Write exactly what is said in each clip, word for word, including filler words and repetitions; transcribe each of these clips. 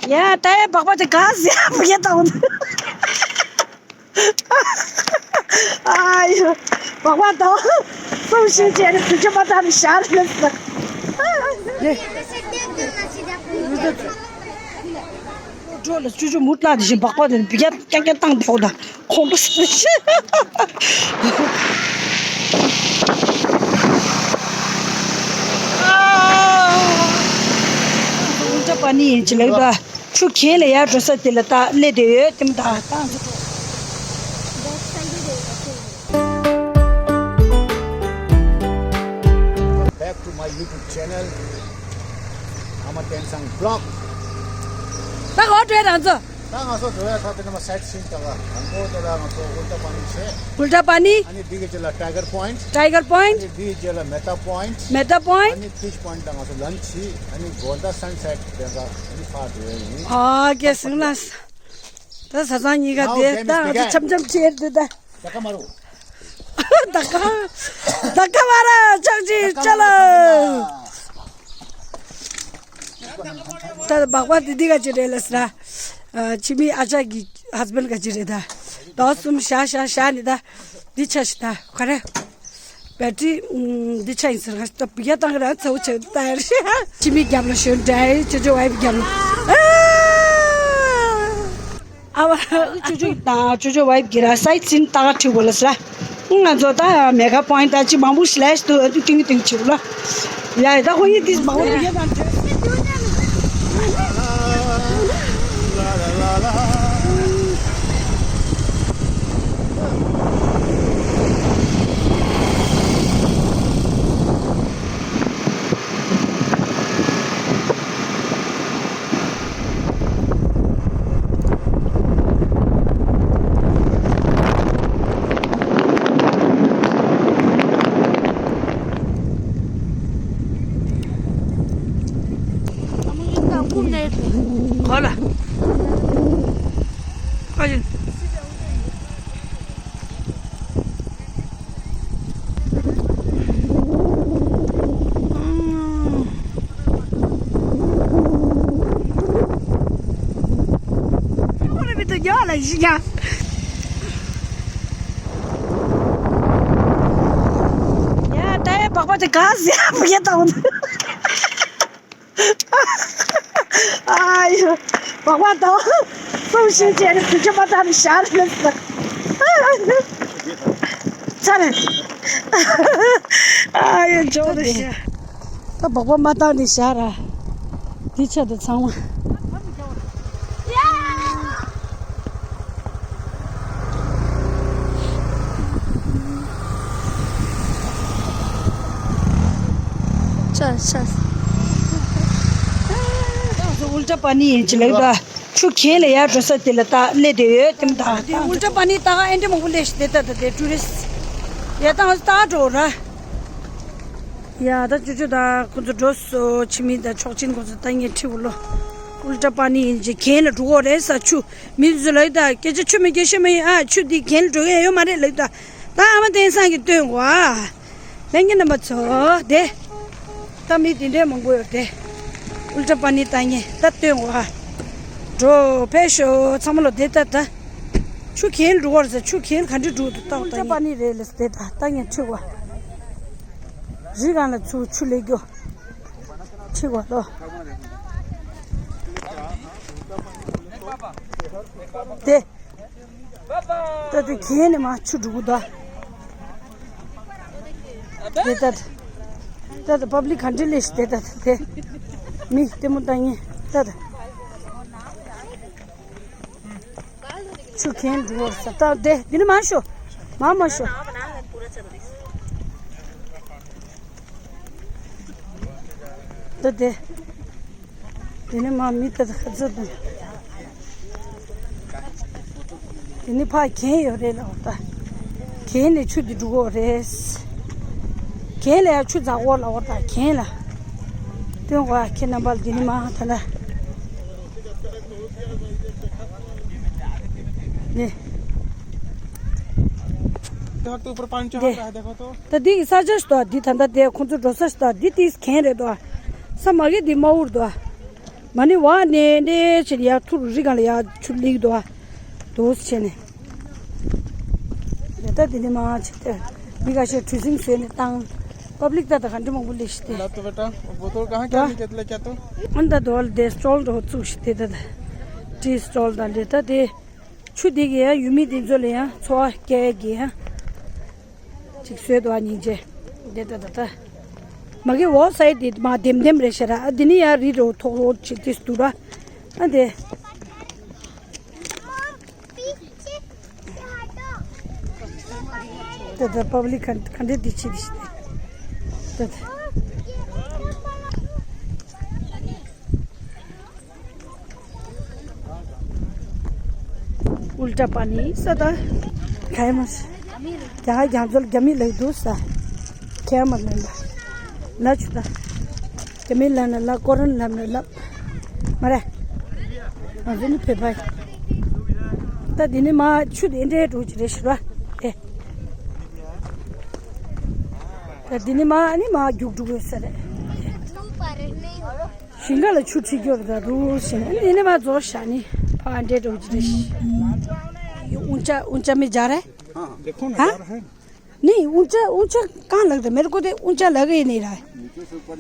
ཡ་ད་ཡ་སྦག་སྦག་དེ་ག་ཟེ་ཡ་བུ་ཡ་ད་འོ། ཨ་ཡོ། སྦག་སྦག་ད་འོ། སུམ་ཤིང་བྱས་ནས་དུས་ཆ་མ་ཐག་ནས་ཤར་ལ་ཟེར། འགྲོ་ལ་ཅུ་ཅུ་མུ་ཏ་དེ་བཞིན་སྦག་སྦག་དེ་བུ་ཡ་རྐྱང་རྐྱང་བཏང་འདུག་ད། ཁོང་ཁྲོ་ཟ་ཤི། ཨུལ་ཊ་པ་ནི་ཡིན་ཅི་ལེགས་ད། ཆུ་ཁྱེར་ལ་ཡར་འགྲོ་ས་དེ་ལ་ད་སླེབས་བསྡད་ཡོད་དེ་མོ་ད་ད། Back to my YouTube channel. Ama Tensang Vlog. ད་ག་བར་འགྲོ་ཡ་རང་ཚོ། ད་ང་ཚོ་འགྲོ་ཡ་ཐག་དེ་ནས་མ་སའེཊ་སིན་ད་ག་དང་པོ་དེ་ལ་ང་ཚོ་ཨུལ་ཊ་པ་ནི་བྱས། ཨུལ་ཊ་པ་ནི། ཨ་ནི་འདི་གི་རྗེས་ལ་ཊའི་གར་པོ་ཡིན་ཊི། ཊའི་གར་པོ་ཡིན་ཊི། ཨ་ནི་འདི་གི་རྗེས་ལ་མེ་ཏཱ་པོ་ཡིན་ཊི། མེ་ཏཱ་པོ་ཡིན་ཊི། ཨ་ནི་ཕིཤ་པོ་ཡིན་ཊི་ད་ང་ཚོ་ལན་ཆི། ཨ་ནི་དགོང་དག་སན་སེཊ་དེ་ག་ཨ་ནི་ཕར་འགྲོ་ཡ་ཡིན། ཨོ་ཀེ་སིང་ལ། ད་བཟའ་ཚང་གཉིས་ཀ་དེ་ད་ང་ཚོ་འཆམ་འཆམ་བྱས་འདུག་ད། ད་ག་མ་རུ། ད་ག་ད་ག་བ་ར་ཅག་ཅིག་ཅ་ལ། ད་སྦག་སྦག་དེ་འདི་ག་ཅི་རེད་ལ་ཟེར་ན། ཨ་ཁྱིམ་མི་ཨ་ཅག་གི་ཧས་བྷེན་ག་ཅི་རེད་ད། ཟླ་བ་གསུམ་བཞག་བཞག་བཞག་ནི་ད། འདི་ཆ་ཞིག་ད་ག་རེ། བེ་ཏྲི་འདི་ཆ་ཡིན་ཟེར་ང་ད་བུ་ཡ་བཏང་གི་ར་ཚ་བོ་ཆེ་ད་ཡར་ཤི། ཁྱིམ་མི་རྒྱབ་ལ་ཞོན་འདྲ་ཅོ་ཅོ་ཝའི་ཕི་རྒྱབ་ལ། ཨ། ཨ་བ། ཅོ་ཅོ་དང་ཅོ་ཅོ་ཝའི་ཕི་གི་ར་སའེཊ་སིན་ད་ག་ཁྲིད་དགོས་ལ་ཟེར། ང་ཚོ་ད་མེ་ག་པོ་ཡིན་ཊི་ད་ཅི་མང་པོ་ཞིག་ལས་ཤི་དུ་ཨ་དུ་ཏིང་ཏིང་ཆིབ་ལ། ཡ་ཡ་ད་ཁོ་ཡི་ཏིས་མང་པོ་ཡ་ད་ཐེ། ག་ལ། ཨ་ཡིན། ཡ་ད་ཡ་སྦག་སྦག་དེ་ག་ཟེ་ཡ་བུ་ཡ་ད་འོ། ཨ་ཡོ། སྦག་སྦག་ད་འོ། སུམ་ཤིང་བྱས་ནས་དུས་ཆ་མ་ཐག་ནས་ཤར་ལ་ཟེར། ཚར་རེད། ཨ་ཡོ་འཇོག་རེད་ཤག་ད་སྦག་སྦག་མ་བཏང་ནས་ཤར་ར། འདི་ཆ་དུ་ཚང་མ། ཅ་ཅ། ཨུལ་ཊ་པ་ནི་ཡིན་ཅི་ལེགས་ད། ཆུ་ཁྱེར་ལ་ཡར་འགྲོ་ས་དེ་ལ་ད་སླེབས་བསྡད་ཡོད་དེ་མོ་ད། དེ་ཨུལ་ཊ་པ་ནི་ད་ག་ཨེ་འདྲ་མང་པོ་སླེབས་ཤག་དེ་ད་ད་དེ་ཊུ་རི་སི་ཊི། ཡ་ད་ང་ཚོ་ད་འགྲོ་ར། ཡ་ད་ཅོ་ཅོ་ད་ཁོ་ཚོ་འགྲོ་སོང་། ཁྱིམ་མི་ད་ཆོག་ཆེན་ཁོ་ཚོ་ད་ངས་ཁྲིད་འོ་ལོ། ཨུལ་ཊ་པ་ནི་ཡིན་ཅི་གྱེན་ལ་འགྲོ་གི་རེད་ས་ཆུ། མི་ཚོ་ལབ་ད་སྐད་ཆ་ཆུ་མི་སྐད་ཤེས་མ་ཡིན་ཨ་ཆུ་འདི་གྱེན་ལ་འགྲོ་གི་ཡོད་མ་རེད་ལབ་ད། ད་ཨ་མ་བསྟན་སངས་ཀྱིས་སྟོན་གོ་ཨ། ལྷན་རྒྱས་རྣམ་པ་ཚོ་དེ། ད་མི་དེ་འདྲའི་མང་པོ་ཡོད་དེ། ཨུལ་ཊ་པ་ནི་ད་ངས་ད་སྟོན་གོ་ཨ། འགྲོ་ཕེབས་ཤོག་ཚང་མ་ལོ་དེ་ད་ད། ཆུ་གྱེན་འགྲོ་བར་ཟེར་ཆུ་གྱེན་ག་འདྲ་འགྲོ་འདུག་ལྟ་བ་ད་ཨུལ་ཊ་པ་ནི་རེད་ལ་དེ་ད་ད་ངས་ཁྲིད་གོ་ཨ། རི་སྒང་ལ་ཚུར་ཆུ་ལེགས་གྱོ། ཁྲིད་གོ་ལོ། དེ། ད་དེ་གྱེན་ནས་མར་ཆུ་འགྲོ་གི་འདུག་དེ་ད། ད་ད་པབ་ལིག་ག་འདྲ་སླེབས་ཤག་དེ་ད་དེ། མི་ལྟད་མོ་ལྟ་མཁན་ད་ད། ཆུ་གྱེན་འགྲོ་བར་ས་ད་དེ་འདི་ནས་མར་ཤོག་མར་མར་ཤོག་ད་དེ། དེ་ནས་མར་མི་ད་ལྟ་ཁ་ཚ་དང་། དེ་ནས་ཕར་གྱེན་ཡོད་རེད་ལབ་ད། གྱེན་ནས་ཆུ་འདི་འགྲོ་གི་རེད། གྱེན་ལ་ཡང་ཆུ་འཛག་གོ་ལབ་ད་གྱེན་ལ། སྟོན་གོ་ཨ་ཁྱེད་རྣམ་པ་ལ་འདི་ནས་མར་ད་ལྟ། ནས། देखो तो ऊपर पानी चढ़ रहा है, देखो तो। ད་འདི་གི་ས་ཆ་ཞིག་ཏོ་འདི་ད་ལྟ་དེ་ཁོང་ཚོ་འགྲོ་ས་ཞིག་ཏོ་འདི་ཏིས་གྱེན་རེད་དོ། ས་མ་གི་འདི་མ་འུར་དོ། མ་ནི་བ་ནས་འདྲེ་ཆེ་ཡ་ཐུར་རི་གང་ལ་ཡ་ཆུ་ལིག་དོ། དོ་ཟེར་ནས། ལས་ད་དེ་ནི་མ་ཆེ་ཏེ། མི་ཁ་ཤས་གྲུ་གཟིངས་བཟོས་ནས་བཏང་། པབ་ལིག་ད་ད་ག་འདྲ་མང་པོ་སླེབས་ཤི་ཏེ། ལ་ཏོ་བེ་ཏ་བོ་ཏོལ་ག་ཧང་ཀྱ་ནི་ཀྱ་ཏི་ལ་ཀྱ་ཏོ། ཨན་ད་དོ་ལ་དེ་སི་ཊོལ་དོ་བཙུགས་ཤི་ཏེ་ད་ད། ཊི་སི་ཊོལ་དང་ལས་ད་དེ། ཆུ་དེ་གི་ཡང་ཡུལ་མི་དེ་ཚོ་ལ་ཡང་འཚོ་བ་སྐྱེལ་གི་ཡང་། ཅིག་བཟོས་འདུག་ཨ་སྙིང་རྗེ། འདི་ལྟ་ད་ལྟ། མ་གི་འོག་སའི་དེ་མ་ལྡེམ་ལྡེམ་རེད་ཤག་ར། ཨ་འདི་ནི་ཡང་རི་རུ་ཐོག་རོ་ཅིག་ཏིས་འདུག་ར། ཨ་འདི། ད་ད་པབ་ལིག་ག་ག་འདྲས་འདི་ཆི་འདི་ཤི་ཏེ། ད་ད། उल्टा पानी सदा खाए मस। क्या है, क्या जोल गमी लग दो सा। क्या मतलब? ला छुटा। गमी लाना ला कोरन लाना ला। मरे। अजून पे भाई। ད་འདི་ནི་མ་ཆུ་དེ་འདྲའི་འགྲོ་གི་རེད་ཤི་ར། ཨེ། ད་འདི་ནི་མ་ནི་མ་རྒྱུག་འགྲོ་དགོས་ས་རེད། ཞིང་ཁ་ལ་ཆུ་ཁྲིད་རྒྱུར་ད་རུ་ཟེར་ནས་འདི་ནས་མ་རྫོགས་ཤག་ནི་ཕ་འདྲེ་འགྲོ་གི་རེད། ऊंचा ऊंचा में जा रहा है। हाँ, देखो ना, हाँ? जा रहा है। नहीं, ऊंचा ऊंचा कहाँ लग रहा है? मेरे को तो ऊंचा लग ही नहीं रहा है।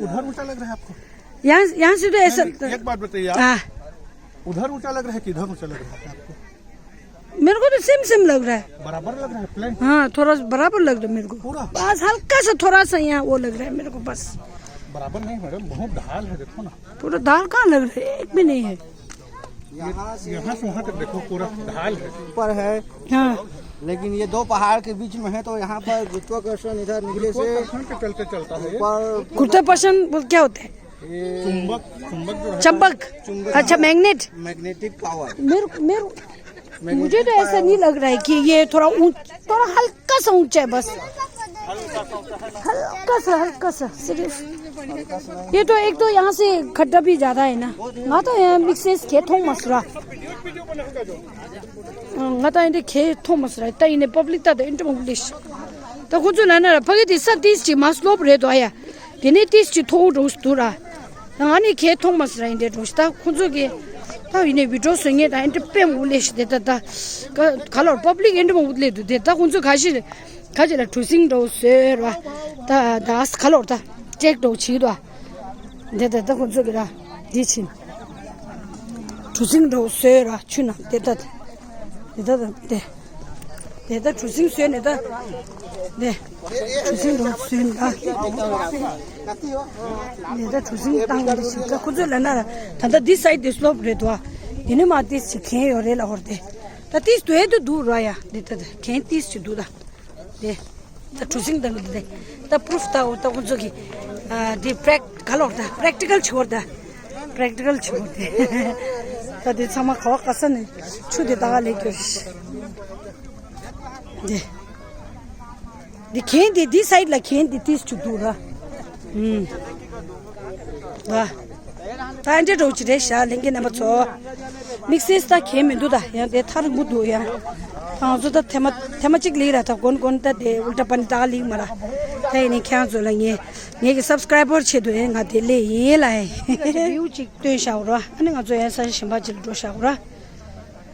उधर ऊंचा लग रहा है आपको? यहाँ यहाँ से तो ऐसा। एक बात बताइए आप। हाँ। उधर ऊंचा लग रहा है कि इधर ऊंचा लग रहा है आपको? मेरे को तो सेम सेम लग रहा है। बराबर लग रहा है, प्लेन? हाँ, थोड़ा सा बराबर लग रहा है मेरे को। पूरा? बस हल्का सा, थोड़ा सा यहाँ वो लग रहा है मेरे को बस। बराबर नहीं मैडम, बहुत ढाल है, देखो ना। पूरा ढाल कहाँ लग रहा है? एक भी नहीं है। यहाँ से यहाँ से वहाँ तक देखो, पूरा ढाल है। ऊपर है। हाँ। लेकिन ये दो पहाड़ के बीच में है, तो यहाँ पर गुरुत्वाकर्षण इधर नीचे से गुरुत्वाकर्षण के चलते चलता है ये। ऊपर गुरुत्वाकर्षण बोल क्या होता है? ये चुंबक, चुंबक जो है। चंबक। चुंबक। अच्छा, मैग्नेट। Magnetic power. मेरे मेरे मुझे तो ऐसा नहीं लग रहा है कि ये थोड़ा ऊंच, थोड़ा हल्का सा ऊंचा है बस। हल्का सा, हल्का सा, सिर्फ। ये तो एक तो यहाँ से खड्डा भी ज्यादा है ना। ང་ད་ཡང་དམིགས་བསལ་གྱི་མཐོང་མ་སོང་ར། ང་ད་ཡིན་དེ་གས་མཐོང་མ་སོང་ར། ད་ཡིན་ནས་པབ་ལིག་ད་ད་ཨིན་ཏྲ་མང་པོ་ལས་ཤི། ད་ཁོ་ཚོ་ལ་ན་ར་ཕ་གི་དེ་ས་ཏིས་ཅིག་མ་སློབ་རེད་དོ་ཨ་ཡ། དེ་ནས་ཏིས་ཅིག་མཐོ་བོ་འགྲོ་སུ་འདུག་ར། ང་ནི་ཁྱེད་མཐོང་མ་སོང་ར། ཡིན་འདྲའི་འགྲོ་ཞིག་ད་ཁོང་ཚོ་གིས་ད་ཡིན་ནའི་བི་ཌིའོ་བཟོ་མཁན་དང་ཨེ་འདྲ་དཔེ་མང་པོ་སླེབས་ཤིག་དེ་ད་ད་ག་ག་ལོར་པབ་ལིག་ཨེ་འདྲ་མང་པོ་སླེབས་འདུག་དེ་ད་ཁོང་ཚོ་ག་ཤེད་ག་ཅིག་ལ་གྲུ་གཟིངས་འདྲ་བོ་བཟོས་ར། ད་ད་ག་ལོར་ད་ཀྲེག་འདྲ་བོ་བྱེད་ཀྱི་འདུག་དེ་ད་ད་ཁོང་ཚོ་གིས་ར་འདི་ཕྱིན་གྲུ་གཟིངས་འདྲ་བོ་བཟོས་ར། ཆུ་ནང་དེ་ད་དེ་ད་ད་དེ། དེ་ལྟར་གྲུ་གཟིངས་བཟོས་ནས་ད། དེ། གྲུ་གཟིངས་རུ་བཟོས་ནས་ད། དེ་ལྟར་གྲུ་གཟིངས་བཏང་ཡོང་དུས་ད་ཁོ་ཚོས་ལབ་ན་ད་ལྟ་འདི་སའི་དེ་སློབ་རེད་དོ། དེ་ནས་མ་ཏིས་ཅིག་གན་ཡོད་རེད་ལ་ཧོར་དེ། ད་ཏིས་དུ་ཨེ་དུ་འདུག་ར་ཡ། དེ་ད་གན་ཏིས་ཅིག་འདུག་ད། དེ། ད་གྲུ་གཟིངས་དང་དེ། ད་པུ་རུཕ་ད་འོ་ད་ཁོ་ཚོ་གི། ཨ་དེ་པྲེག་ག་ལོར་ད་པྲེག་ཊི་ཀལ་བྱེད་བར་ད། པྲེག་ཊི་ཀལ་བྱེད་བར་དེ། ད་དེ་ཚང་མ་ག་བ་ག་ས་ནས་ཆུ་དེ་ད་ག་ལས་སྐྱོར་ཤི། འདི། འདི་གན་འདི་འདི་སའིད་ལ་གན་འདི་ཏིས་ཅིག་འདུག་ར། ཨུམ། ད། ད་འདྲེ་འགྲོ་ཅི་རེད་ཤག་ལྷན་རྒྱས་རྣམ་པ་ཚོ། དམིགས་བསལ་ད་གན་མི་འདུག་ད་ཡང་དེ་ཐར་མུ་འདུག་ཡང་། ང་ཚོ་ད་ཐེ་མ་ཐེ་མ་གཅིག་ལིག་ར་ད་གོན་གོན་ད་དེ་ཨུལ་ཊ་པ་ནི་ད་ལིག་མ་ར། ད་ཡིན་ནའི་ཁྱེད་རང་ཚོ་ལ་ངས་ངེད་ཀྱི་སབ་སི་ཀ་རའི་བར་ཆེད་དུ་ཡང་ང་དེ་ལས་ཡིན་ལ་ཡིན། བིའུ་གཅིག་སྟོན་བཞག་ར། ཨ་ནི་ང་ཚོ་ཡང་ས་གཞན་པ་ཅིག་ལ་འགྲོ་བཞག་ར།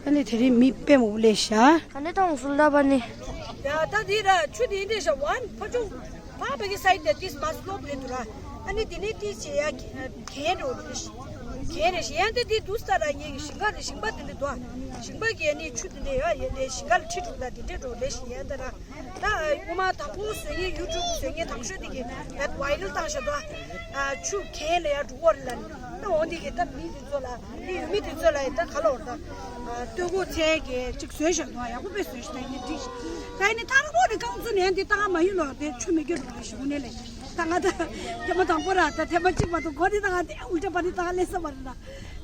ཨ་ནི་དེ་རིང་མི་དཔེ་མང་པོ་སླེབས་ཤག་ག་ནས་ཐོང་སུ་ལ་བ་ནི། ཡ་ད་དེ་ར་ཆུ་དེ་འདྲས་ཤག་ཝན་ཕ་ཆུ་ཕ་བེ་གི་སའིད་དེ་ཏིས་མ་སི་ལོབ་རེད་འདུག་ར། ཨ་ནི་དེ་ནས་ཏིས་བྱེད་ཡ་གན་རེད་འོ་དེ་རེད་ཤག་གན་རེད་ཤག་ཡང་དེ་དེ་དུས་ལྟར་ར་ངེད་ཀྱི་ཞིང་ཁ་རེད། ཞིང་པ་དེ་འདྲས་འདུག་ཞིང་པ་གི་ཨ་ནི་ཆུ་དེ་འདྲས་ཡ་ཡ་དེ་ཞིང་ཁ་ལ་ཁྲིད་འགྲོ་ད་དེ་འདྲས་འགྲོ་རེད་ཤག་ཡ་ད་ར། ད་ཨ་ཡུ་མ་དང་པོ་བཟོས་མཁན་ཡུ་ཊུབ་བཟོས་མཁན་དང་ཤོས་དེ་གི་ཡ་ཝའི་རལ་བཏང་ཤག་འདུག་ཨ་ཆུ་གན་ལ་ཡ་འགྲོ་གི་རེད་ལ་ནི། ད་འོ་འདི་གི་ད་མི་དེ་ཚོ་ལ་དེ་ཡུལ་མི་དེ་ཚོ་ལ་ཡ་ད་ག་ལ་འོར་ད་ཨ་སྟོད་གོས་ཚལ་གི་ཅིག་བཟོས་ཤག་འདུག་ཡག་པོ་དཔེ་བཟོས་ཤག་ད་ཡིན་ནི་འགྲིག་ཤག་ད་ཡིན་ནི་ཐང་པོ་རེ་རྐང་བཙུགས་ནས་འདི་ད་ང་མ་ཡུལ་ལོག་དེ་ཆུ་མི་སྐྱོད་འགྲོ་གི་ཤག་དངོས་གནས་ལས་ད་ང་ད་ཐེངས་མ་དང་པོ་ར་ད་ཐེངས་མ་གཅིག་མ་གཏོགས་གོ་དེ་ད་ང་དེ་ཨུལ་ཊ་པ་དེ་ད་ང་ལས་ས་མ་རེད་ད།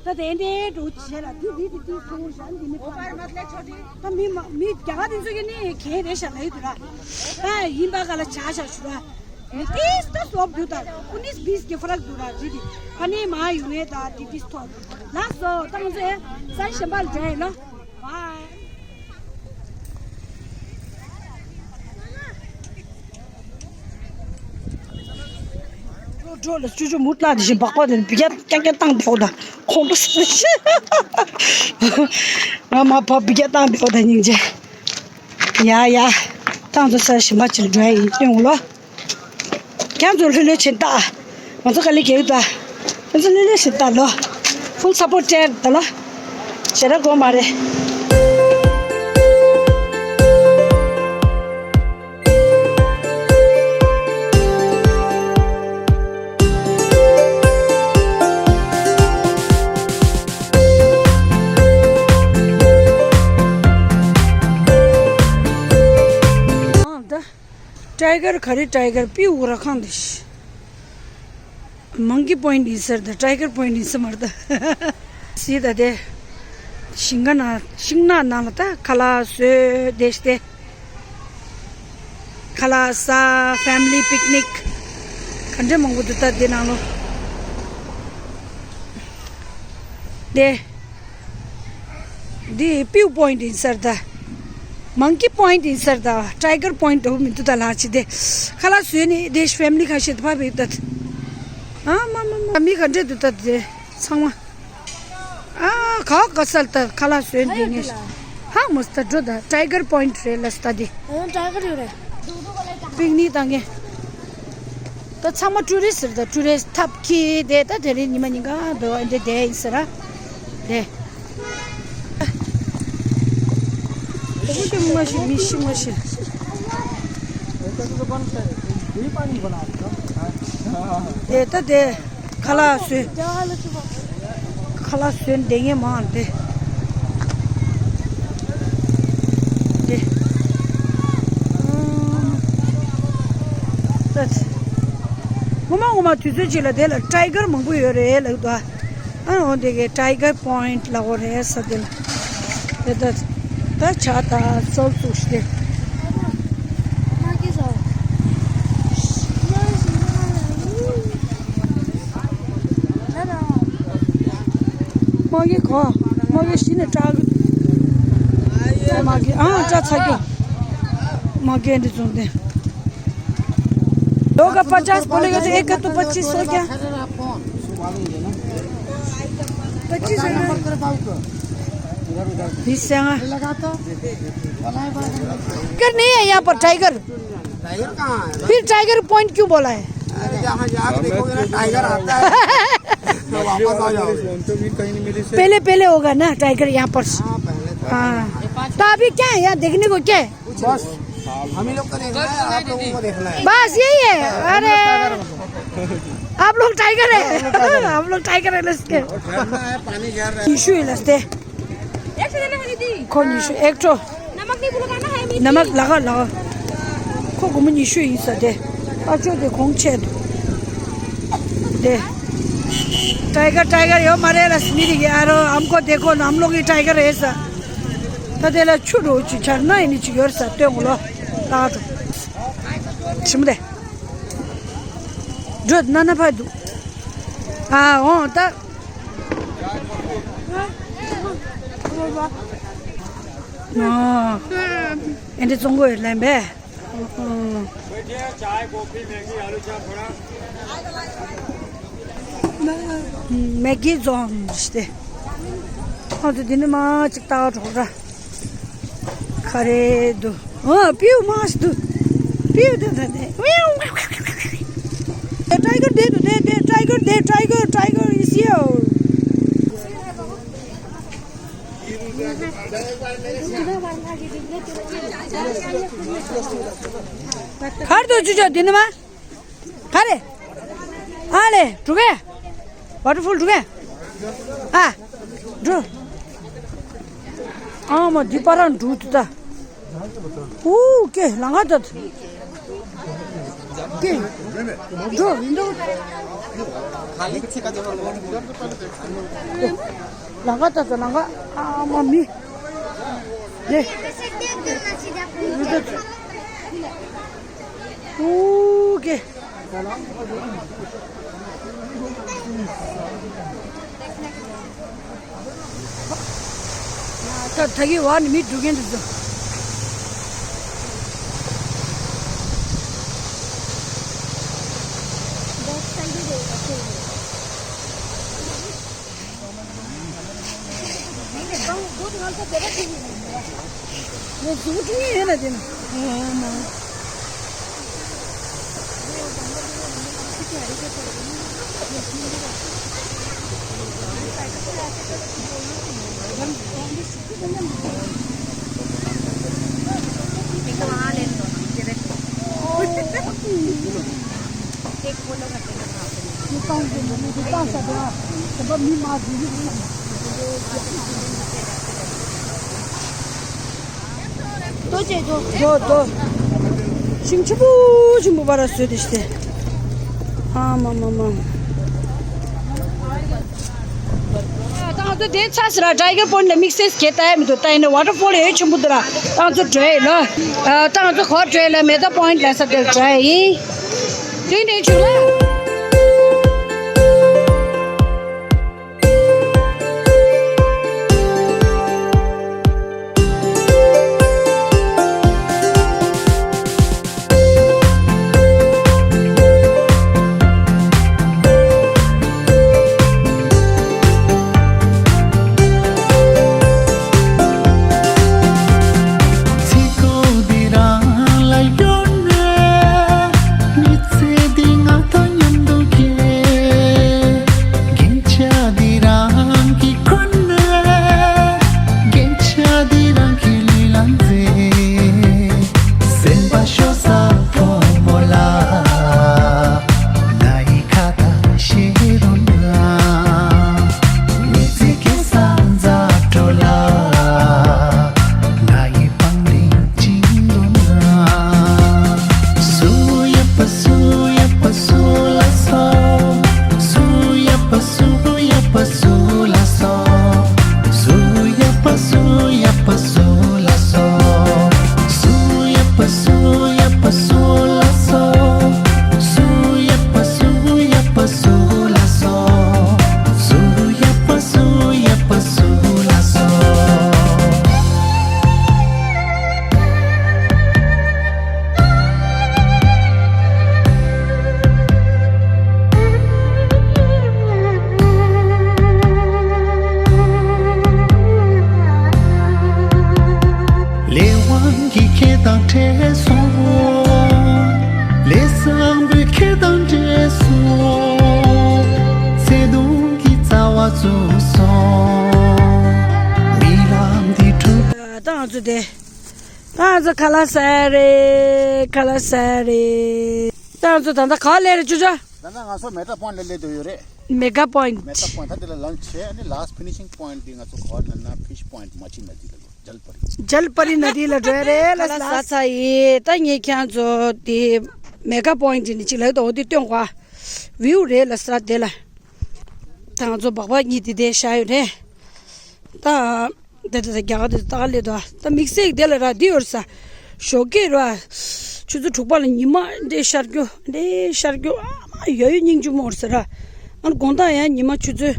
ད་དེ་འདྲའི་འགྲོ་བྱས་ལ་དེ་དེ་དེ་དེ་ཁོ་བོ་ཞག་འདི་མི་ཕར་ད་མི་མ་མི་རྒྱ་གར་དེ་ཚོ་གི་ནི་གས་རེད་ཤག་ལ་ཡི་དུ་ར། ད་ཡིན་པ་ག་ལ་བྱ་བྱ་ཞུ་ར། ནི་ཏིས་ད་སོབ་དུ་ད་ཨུ་ནིས་བིས་གི་ཧྥ་རག་དུ་ར་རི་དི་ཕ་ནི་མ་ཡོང་ངེ་ད་དེ་དེ་ཐོག་ལ་སོ་ད་ང་ཚོ་ས་གཞན་པ་ལ་འདྲ་ཡིན་ལ། བའི། འགྲོ་ལ་ཅུ་ཅུ་མུ་ཏླ་དེ་བཞིན་སྦག་སྦག་དེ་བི་རྒྱ་རྐྱང་རྐྱང་བཏང་བསྡད་འོ་ད། ཁོང་ཁྲོ་ཟ་ཤི། ང་མ་བབ་བི་རྒྱ་བཏང་བསྡད་འོ་ད་སྙིང་རྗེ། ཡ་ཡ། ཏང་ཚོ་ས་ཞིམ་པ་ཅིག་འགྲོ་ཡ་ཡིན་སྟོན་ལོ། ཁྱང་ཚོ་ལྷོད་ལྷོད་བྱེད་ད། ང་ཚོ་ག་ལེ་གེའུ་ད། ང་ཚོ་ལྷོད་ལྷོད་བྱེད་ད་ལོ། ཕུལ་སབ་པོར་ཊི་སྤྲད་ད་ལོ། ཞེ་དྲག་དགོས་མ་རེད། ཊའི་གར་ག་རེ། ཊའི་གར་པིའུ་ར་ཁང་དེ་ཤི། མང་ཀི་པོ་ཡིན་ཊི་ཡིན་ས་རེད་ད། ཊའི་གར་པོ་ཡིན་ཊི་ཡིན་ས་མ་རེད་ད། སི་ད་དེ། ཤིང་ཀ་ན་ཤིང་ནགས་ནང་ལ་ད་ཁ་ལག་བཟོས་བསྡད་ཤི་སྟེ། ཁ་ལག་ཟ། ཕེ་མི་ལི་པིག་ནིག་ག་འདྲ་མང་པོ་འདུག་ད་དེ་ནང་ལོ། དེ། འདི་པིའུ་པོ་ཡིན་ཊི་ཡིན་ས་རེད་ད། མང་ཀི་པོ་ཡིན་ཊི་ཡིན་ས་རེད་ད། ཊའི་གར་པོ་ཡིན་ཊི་འདྲ་པོ་མི་འདུག་ད་ལགས་ཅི་དེ། ཁ་ལག་བཟོས་ནས་དེ་ཕེ་མི་ལི་ཁ་ཤས་དེ་ཕ་བི་ད། ཨ་མ་མ་མ། མི་ག་འདྲ་འདུག་ད་དེ་ཚང་མ། ཨ་ག་ག་སལ་ད་ཁ་ལག་བཟོས་ནས་དེ་ངས། ཧ་མོ་སྟ་འགྲོ་ད། ཊའི་གར་པོ་ཡིན་ཊི་རེད་ལ་སྟ་དེ། ཨ་ཊའི་གར་ཡོད་རེད། པིག་ནིག་བཏང་མཁན། ད་ཚང་མ་ཊུ་རི་སི་ཊི་རེད་ད། ཊུ་རི་སི་ཊི་ཐབ་ཀྱི་དེ་ད་དེ་རིང་ཉི་མ་ཉིན་གང་འདུག་ཨ་འདྲ་དེ་ཡིན་ཟེར་ར། དེ། ཨོ་ཀེ་མ་ཤི་མི་ཤི་མ་ཤི། དེ་ད་དེ་ཁ་ལག་བཟོས། ཁ་ལག་བཟོས་འདེད་ངེས་མང་དེ། དེ། ད། ངོ་མ་ངོ་མ་དུས་ཚོད་ཅིག་ལ་དེ་ལ་ཊའི་གར་མང་པོ་ཡོད་རེད་ལབ་འདུག་ཨ། ཨ་འོ་དེ་གའི་ཊའི་གར་པོ་ཡིན་ཊི་ལབ་དགོས་རེད་ས་དེ་ལ། དེ་ད་ད་ཇ་དང་སོབ་བཙུགས་ཤིག་དེ། དམག་གི་གོ། དམག་གི་གཞི་ནས་སྐྲག་གི། དམག་གི་ཨང་སྐྲག་ཚ་རྒྱུ། དམག་གི་འདི་བཙོང་དེ། लोग का पचास बोलेगा तो एक का तो पच्चीस हो गया। पच्चीस है ना? बीस है ना? टाइगर नहीं है यहाँ पर, टाइगर। टाइगर कहाँ है? फिर टाइगर पॉइंट क्यों बोला है? अरे, यहाँ जाके देखोगे ना, टाइगर आता है। तो वापस आ जाओगे। पहले, पहले होगा ना टाइगर यहाँ पर। हाँ, पहले तो हाँ। तो अभी क्या है यहाँ देखने को, क्या है? बस, हम ही लोग को देखना है, आप लोगों को देखना है। बस यही है। अरे, आप लोग टाइगर है। हम लोग टाइगर है, लस्ते। ठंडा है, पानी झड़ रहा है। यीशु है, लस्ते। एक से देना है दीदी। कौन यीशु? एक तो नमक नहीं भूलना है, मीठी। नमक लगा, लगा। को गुमन यीशु ही सदे। पाछो दे खोंग छे दो। दे। टाइगर, टाइगर, यो मारे रश्मि दी यारो, हमको देखो ना, हम लोग ही टाइगर है ऐसा। ད་དེ་ལ་ཆུ་རོ་ཅིག་ཆར་ན་ཡིན་ཅིག་ཡོར་ས་སྟོན་གོ་ལོ། ལག་ཏུ། ཞིམ་དེ། འགྲོ་ན་ན་ཕ་འདུག་ཨ་འོང་ད། ཨ། ཨེ་འདྲ་བཙོང་གོ་ཡོད་ལན་པས། बैठिए, चाय, कॉफी, मैगी, आलू चाप, बड़ा। Maggi zone stay. हाँ, तो दिन मा चिकता ठोरा। खरे दो। हाँ, पीऊ मास दो। पीऊ दे दे दे। टाइगर दे दो, दे दे, टाइगर दे, टाइगर, टाइगर is here। खर दो जुजो दिन मा। खरे। आले, ठुके। वाटरफॉल ठुके। आ। ड्रो। आ म दिपारा ड्रो तुता। ऊ के लंगा तत। के। ड्रो इंदो। लंगा तत लंगा। आ म मी। दे। ऊ के। ད་ད་གི་བར་ནི་མི་འགྲོ་མཁན་འདུག་ཟེར། ཏོ་ཅེ་ཏོ། ཏོ་ཏོ། ཤིང་ཆེན་པོ་ཆེན་པོ་བར་བཟོས་ཏེ་ཤི་སྟེ། ཨ་མ་མ་མ། ད་ང་ཚོ་དེ་ཚ་ཟེར་ར་ཊའི་གར་པོན་ཊི་ལ་དམིགས་བསལ་གྱི་ལྟ་ཡ་མི་འདུག་ལྟ་ཡིན་ན་ཝ་ཊར་ཕོལ་ཡོད་ཆེན་པོ་འདུག་ར། ད་ང་ཚོ་འགྲོ་ཡི་ལ། ད་ང་ཚོ་གོ་འགྲོ་ཡི་ལ་མེ་ད་པོ་ཡིན་ཊི་ལ་ས་དེར་འགྲོ་ཡ་ཡིན། དེ་ནས་བྱུང་ལ། ལས་དབང་གིས་ཁྱེད་དང་འཕྲད་སོང་། ལས་བཟང་པོས་ཁྱེད་དང་འཕྲད་སོང་། ཚེ་དུང་གི་རྩ་བ་བཙུགས་སོང་། རྨི་ལམ་འདི་འཁྲུགས། ད་ང་ཚོ་དེ། ད་ང་ཚོ་ཁ་ལག་ཟ་ཡ་རེད། ཁ་ལག་ཟ་ཡ་རེད། ད་ང་ཚོ་ད་ལྟ་ག་པར་སླེབས་རེད་ཅོ་ཅོ། ད་ལྟ་ང་ཚོ་མེ་ཊ་པོ་ཡིན་ཊི་ལ་སླེབས་བསྡད་ཡོད་རེད། མེ་ག་པོ་ཡིན་ཊི། མེ་ཊ་པོ་ཡིན་ཊི་ད་འདི་ལ་ལན་ཆི་བྱས། ཨ་ནི་ལཱ་སི་ཊི་ཕི་ནི་ཤིང་པོ་ཡིན་ཊི་འདི་ང་ཚོ་ག་པར་ལབ་ན་ཕི་ཤི་པོ་ཡིན་ཊི་མ་ཅི་ན་འདི་ལ་འགྲོ། ཇལ་པ་རི། ཇལ་པ་རི་ན་འདི་ལ་འགྲོ་ཡ་རེད་ལ། ཁ་ལག་ཟ་ཚར་ཡིན། ད་ངས་ཁྱེད་ཚོ་དེ་མེ་ག་པོ་ཡིན་ཊི་ནི་ཅིག་ལ་ཡོད་དོ་འོ་དེ་སྟོན་གོ། བིའུ་རེད་ལ་ས་དེ་ལ། ད་ང་ཚོ་སྦག་སྦག་གཉིས་དེ་དེ་བཞག་ཡོད་རེད། ད། དེ་དེ་དེ་རྒྱ་གར་དེ་ད་ག་ལེ་དོ། ད་དམིགས་བསལ་དེ་ལ་ར་འདི་ཡོད་ས། ཞོགས་ཀས་ར། ཆུ་ཚོད་དྲུག་པ་ལ་ཉི་མ་འདྲེ་ཤར་རྒྱུ་འདྲེ་ཤར་རྒྱུ་ཨ་མ་ཡ་ཡོ་སྙིང་རྗེ་མོ་རེད་ས་ར། ཨ་ནི་དགོང་དག་ཡང་ཉི་མ་ཆུ་ཚོད་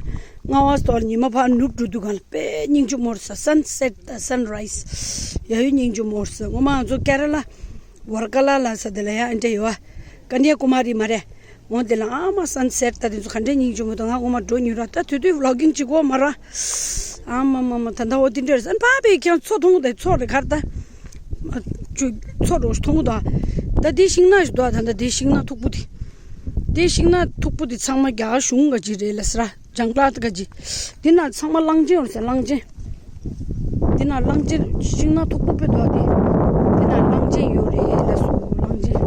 ལྔ་པ་སྟོར་ཉི་མ་ཕར་ནུབ་འགྲོ་དུས་གང་ལ་དཔེ་སྙིང་རྗེ་མོ་རེད་ས། སན་སེཊ་དང་སན་རའི་སི་ཡ་ཡོ་སྙིང་རྗེ་མོ་རེད་ས། ངོ་མ་ང་ཚོ་ཀེ་ར་ལ། ཝར་ཀ་ལ་ལ་ས་དེ་ལ་ཡང་ཨ་འདྲ་ཡོད་བ། ཀ་ནྱ་ཀུ་མ་རི་མ་རེད། འོ་དེ་ལ་ཨ་མ་སན་སེཊ་ད་དེ་ཚོ་ག་འདྲ་སྙིང་རྗེ་མོ་འདུག་ང་ངོ་མ་འགྲོ་མྱོང་ར། ད་དུས་དུས་བི་ལོག་གིང་བྱེད་དགོས་མ་ར། ཨ་མ་མ་མ་ད་ད་འོ་དེ་འདྲ་རེད། ཨ་ཕ་བས་ཀྱང་མཚོ་མཐོང་དེ་མཚོ་རེད་གར་ད། ཅུ་མཚོ་རོ་མཐོང་ད། ད་དེ་ཤིང་ནགས་ཞིག་འདུག་ད་ད་དེ་ཤིང་ནགས་མཐུག་པོ་དེ། དེ་ཤིང་ནགས་མཐུག་པོ་དེ་ཚང་མ་རྒྱ་གར་གཞུང་ག་ཅིག་རེད་ལ་ས་ར། ཇང་གླ་ཏ་ག་ཅི། འདི་ན་ཚང་མ་གླང་ཆེན་ཡོད་ཟེར་གླང་ཆེན། འདི་ན་གླང་ཆེན་ཤིང་ནགས་མཐུག་པོ་དཔེ་འདུག་སྟེ། འདི་ན་གླང་ཆེན་ཡོད་རེད་ལ་སུ་གླང་ཆེན།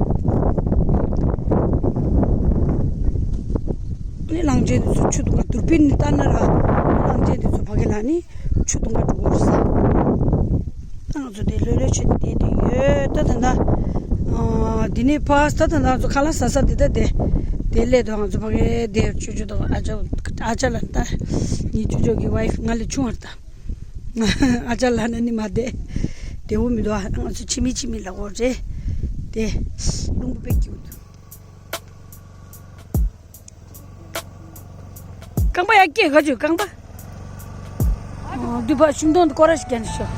ནི་གླང་ཆེན་འདི་ཚོ་ཆུ་དུང་ག་དུར་སྤེན་ནི་ལྟ་ན་ར། གླང་ཆེན་འདི་ཚོ་ཕ་གི་ལ་ནི་ཆུ་དུང་ག་འགྲོ་གི་རེད་ཟེར། ང་ཚོ་དེ་ལྷོད་ལྷོད་བྱས་ནས་བསྡད་དེ་ཡོད། ད་ད་ད། ཨ་འདི་ནས་ཕར་ད་ད་ང་ཚོ་ཁ་ལག་ཟ་ས་འདི་ད་དེ། དེ་སླེབས་དུས་ང་ཚོ་ཕ་གིར་བསྡད་ཅོ་ཅོ་དང་ཨ་ཅག་ཨ་ཅག་ལ་ད། ངའི་ཅོ་ཅོ་གི་ཝའི་ཕི་ང་ལས་ཆུང་བ་རེད་ད། ཨ་ཅག་ལ་ན་ནི་མ་བསྡད། བདེ་བོ་མི་འདུག་ཨ་ང་ཚོ་ཕྱི་མི་ཕྱི་མི་ལ་འོ་རེད། དེ། རླུང་བུ་དཔེ་སྐྱིད་པོ་འདུག་རྐང་པ་ཡར་སྐྱེ་ག་ཅུ་རྐང་པ། འདུས་པ་ཤིང་སྡོང་འདི་སྐོར་ར་ཞིག་རྒྱག་ནས་ཤོག་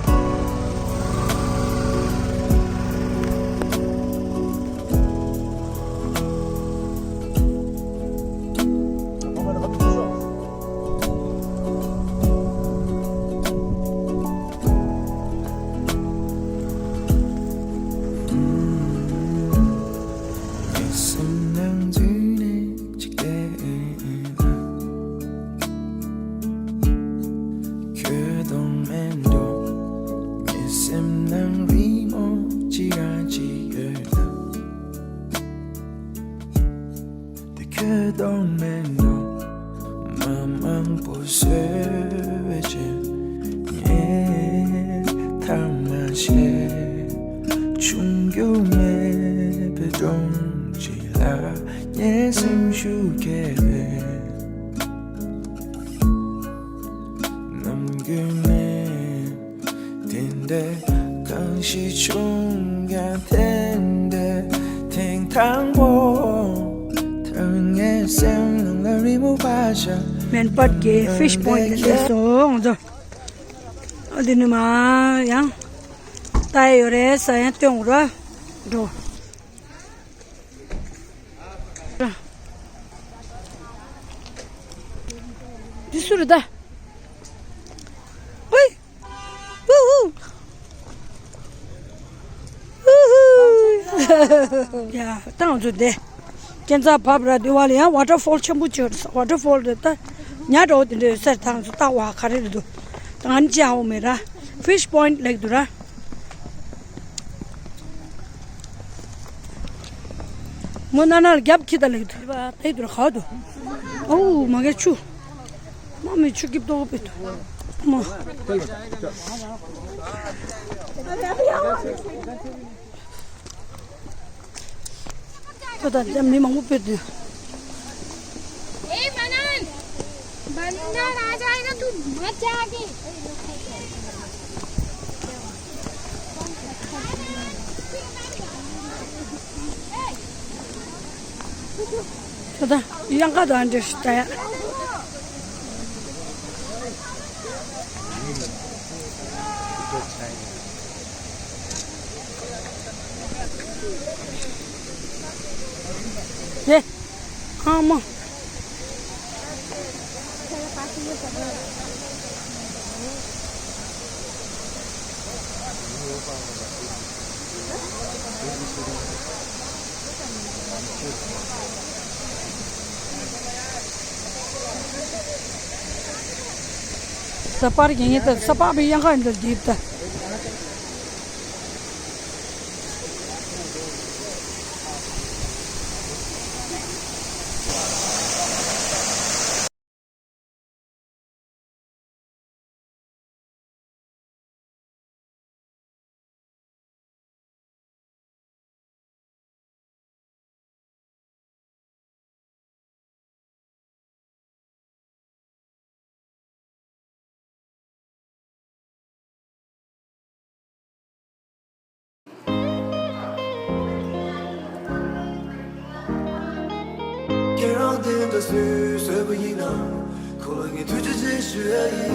ཆེ། ཆུང་རྒྱུ་མེད་པའི་སྒྲོམ་གཅིག་ལ་ངའི་སེམས་ཤུགས་སྐྱེས་པའི་ནམ་རྒྱུན་མེད། དེ་འདྲའི་གང་ཞིག་བྱུང་ཀྱང་དེ་འདྲའི་ཐེངས་དང་པོ། ཐར་ངའི་སེམས་ནང་ལ་རི་མོ་བ་ཤ། མེན་པར་གྱི་ཕིཤ་པོན་ཊི་ལ་སླེབས་སོང་ང་ཚོ། ཨ་འདི་ནི་མ་ཡང་ལྟ་ཡི་ཡོད་རེད་ས་ཡང་སྟོན་འོང་ར་འགྲོ། འདི་སུ་རེད་ད། ཧུའི། ཧུ་ཧུ། ཧུ་ཧུ། ཡ་ད་ང་ཚོ་འདི་ཁྱེད་ཚ་བབ་ར་འདི་བ་ལ་ཡང་ཝ་ཊར་ཕོལ་ཆེན་པོ་ཅིག་ཡོད་རེད། ཝ་ཊར་ཕོལ་རེད་ད། ཉ་འདྲ་བོ་དེ་འདྲ་ཡོད་ས་རེད། ད་ང་ཚོ་ལྟ་བ་ག་རེ་རེད་འདུག་ད་ང་ནི་ཅི་ཧ་གོ་མེད་ར། ཕིཤ་པོན་ཊི་ལེགས་འདུག་ར། མོ་ན་ན་ལ་རྒྱབ་ཁྱི་ད་ལེགས་འདུག་ད་ཡི་འདུག་ར་ག་འདུག་ཨོ་མ་གེ་ཆུ། མ་མི་ཆུ་སྐྱིབས་ཏོག་པེ་ཏོ། མ། ཏོ་ད་མི་མང་པོ་པེ་ཏོ། ए मनन, बंदर आ जाएगा, तू मत जाके। ད་ད་གཡང་ཁ་དང་འདྲ་ཞིག་ད་ཡ། ཨེ། ཨ་མ། ས་པར་གྱི་ངེས་ད་ས་པགས་པའི་གཡང་ཁ་འདིར་བསྡིབས་ད། ཁྱེད་རང་དེ་འདྲ་སུས་བཟོས་པ་ཡིན་ནམ། ཁོ་ལ་ངས་ཐུགས་རྗེ་ཆེ་ཞུ་ཡ་ཡིན།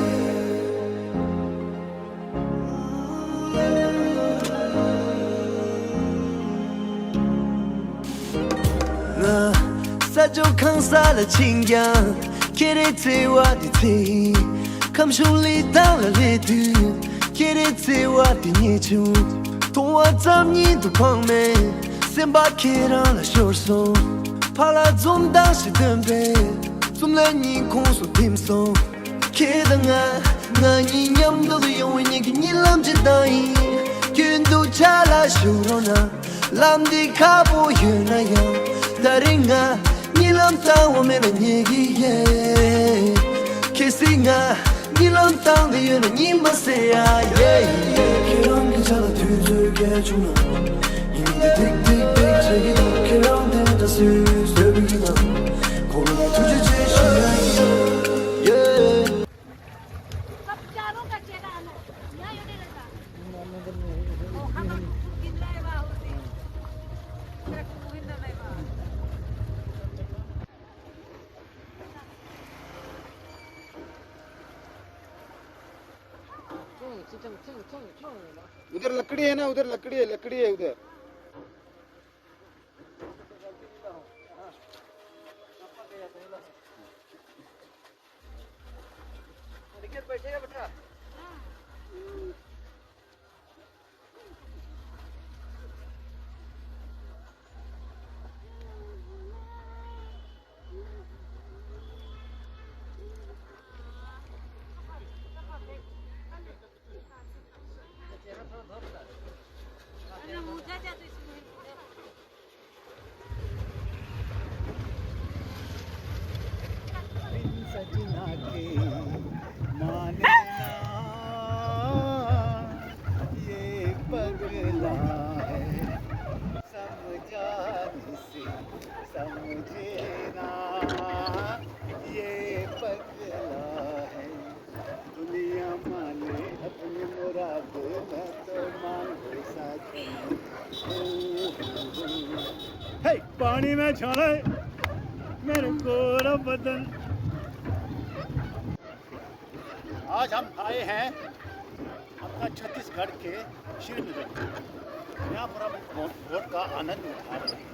ང་ས་ཕྱོགས་གང་ས་ལ་ཕྱིན་ཀྱང་ཁྱེད་རའི་བརྩེ་བ་དེ་ཚེ་ཡིན། ཁམས་གཞུང་ལི་ཐང་ལ་སླེབས་དུས་ཁྱེད་རའི་བརྩེ་བ་དེ་རྙེད་བྱུང་། མཐོང་བ་ཙམ་ཉིད་དུ་ཕངས་མེད་སེམས་པ་ཁྱེད་རང་ལ་ཤོར་སོང་། ཕར་ལ་འཛུམ་མདངས་ཤིག་སྟོན་པས་འཛུམ་ལ་སྙིང་ཁོང་སུ་ཐིམ་སོང་། ཁྱེད་དང་ང་ང་གཉིས་མཉམ་དུ་ཡོང་བའི་ཉིན་གྱི་གཉིད་ལམ་ཇི་ལྟར་ཡིན། རྒྱུན་དུ་ཆ་ལ་ཞུགས་རོགས་གནང་། ལམ་འདི་ཁག་པོ་ཡོད་ན་ཡང་ད་རིང་ང་གཉིད་ལམ་བཏང་བ་མེད་ན་ཉལ་གི་ཡིན། གལ་སྲིད་ང་གཉིད་ལམ་བཏང་བསྡད་ཡོད་ན་གཉིད་མ་སད་ཡ། ཡེ། ཁྱེད་རང་གི་ཆ་ལ་དུས་ཚོད་སྐྱེལ་བྱུང་ན། ཉིན་འདི་ཏིག་ཏིག་ཏིག་བྱེད་ཀྱི་འདུག་ཁྱེད་རང་དེ་འདྲ་སུས་བཟོས་པ་ཡིན་ནམ། ཁོ་ལ་ཐུགས་རྗེ་ཆེ་ཞུ་ཡ་ཡིན། ཡེ། सब चारों का चेहरा आना। यहाँ ये नहीं रहता। ओ, हम आपको गिन रहे हैं, वाह, उसी। मेरा को गिन रहे हैं, वाह। उधर लकड़ी है ना, उधर लकड़ी है, लकड़ी है उधर। पानी में छाले मेरे गोरा बदन। आज हम आए हैं अपना छत्तीसगढ़ के श्रीनगर। यहाँ पर हम वोट का आनंद उठा रहे हैं।